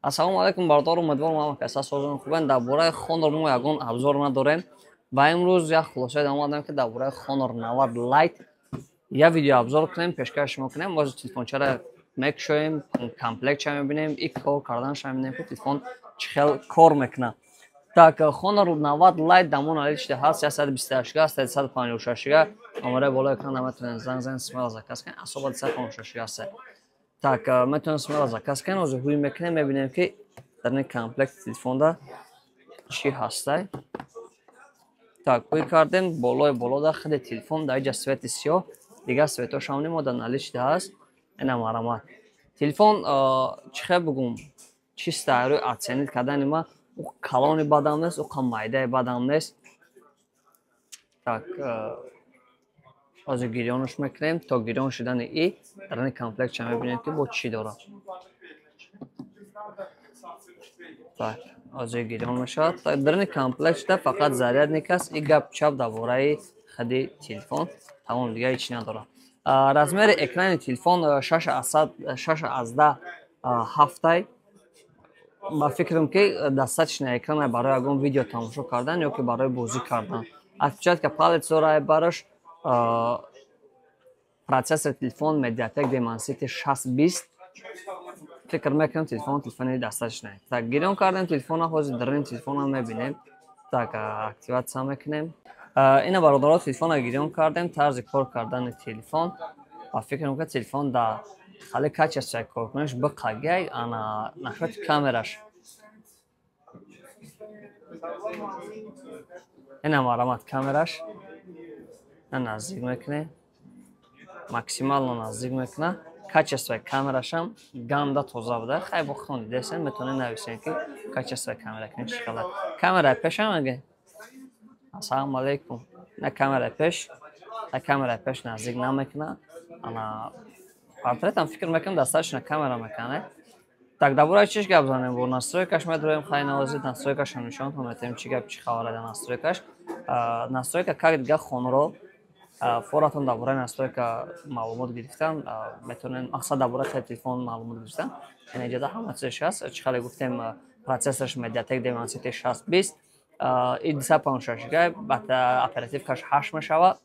Ассалому алайкум, бародару, умедворам, ҳама каса созон хубанд. Дар бораи Honor мо ягон обзор надорем ва имрӯз як хулосае омадам, ки дар бораи Honor 90 Lite як видео обзор кунем, пешкаш шумо кунем. Боз телефончаро мекушоем, комплектша мебинем и кор карданша мебинем, ки телефон чӣ хел кор мекунад. Так, Honor 90 Lite дамон наличии ҳаст, 128 га, 156 га. Номераи болои экран наметавонед занг занед, смело заказ кунед, особо 256 га аст. Так, метавонед смело заказ кунед. Ҳозир ҳуй мекунем, мебинем, ки дар ин комплекти телефонда чӣ ҳастай. Так, ҳуй кардем, болои болода худи телефон, дар иҷа цвети сиёҳ, дигар цветошам нимо дар наличии ҳаст. Ина, марамат. Телефон, чӣ хел бигӯм, чисто рӯи оценить кардани ма, ӯ калони бадам нест, ӯ қа майдаи бадам нест. Так, ҳозир гирёнаш мекунем. То гирён шудани и дар ин комплектша мебинем, ки бо чӣ дорад. Так, ҳозир гирён мешавад. Дар ин комплектда фақат зарядник аст и гап чап дар бораи худи телефон тамом, дигар ҳеҷ надорад. Размери экрани телефон 6,7-ай. Ба фикрам, ки достаточно экрана барои ягон видео тамошо кардан ё ки барои бозӣ кардан. Отпечатка палец дорад барош. Процессори телефон Mediatek Dimensity 620. Фикр мекунам, телефон телефони достаточно. Так, гирён кардем телефона, ҳозир даруни телефона мебинем. Так, активация мекунем. Ина, бародаро, телефона гирён кардем. Тарзи кор кардани телефон, ба фикрам, ки телефон дар хали качествои коркуниш биқагай. Ана, насчёти камераш, ина, марамат, камераш наздик мекунем, максимально наздик мекуна. Качествои камерашам ганда тоза буда. Хай, бо худтон дидесен, метавонед нависен, ки качествои камера кунед чӣ хела. Камераи пешам аге, ассалому алайкум, на камераи пеш, на камераи пеш наздик намекуна. Ана, портретам, фикр мекунам, достаточно камера мекунад. Так, дар бораи чиш гап занем? Бо настройкаш медроем. Хай, навозид, настройкашам нишонтон метавем, чӣ гап, чӣ хабара дар настройкаш. Настройка как дигар хонро форатон дар бораи настройка маълумот гирифтан метавонед, мақсад, дар бораи хели телефон маълумот гирифтан. Яъне иҷода ҳама чизаш ҳаст. Чӣ хеле гуфтем, процессораш Mediatek Dimensity 620 и 256 га, оперативкаш 8 мешавад.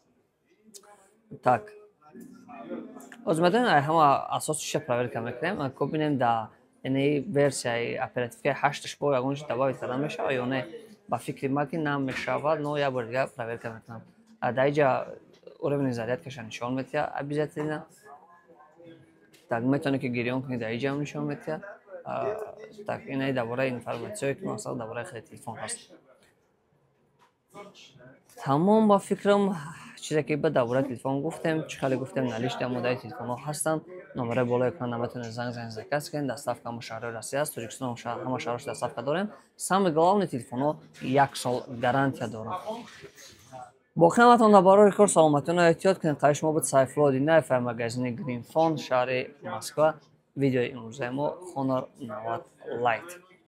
Так, ҳозир медонем, ай ҳама асос чиша проверка мекунем, ко бинем, да, яъне версияи оперативкаи ҳашташ бо ягон чи добавить карда мешавад ё не. Ба фикри ма, ки намешавад, но як бори дигар проверка мекунам. Дар иҷа уровни зарядкаша нишон метиҳад обязательно. Так, метавонед, ки гирён кунед, дар иҷаам нишон метиҳад. Так, инаи дар бораи информатсияое, ки масалан дар бораи хели телефон ҳаст, тамом. Ба фикрам, чизе ки ба дар бораи телефон гуфтем, чӣ хеле гуфтем, наличии модели телефонҳо ҳастанд. Номераи болои экран наметавонед занг занед, заказ кунед. Доставка ҳама шаҳрҳои Россия аст, Тоҷикистон ҳама шаҳрҳош доставка дорем. Самое главное, телефонҳо як сол гарантия доранд. Боқӣ ҳаматон дар барори кор, саломатиёно эҳтиёт кунед. Қайи шумо буд Сайфулло Динаев, магазини Гринфон, шаҳри Москва. Видеои имрӯзаи мо: Honor 90 Lite.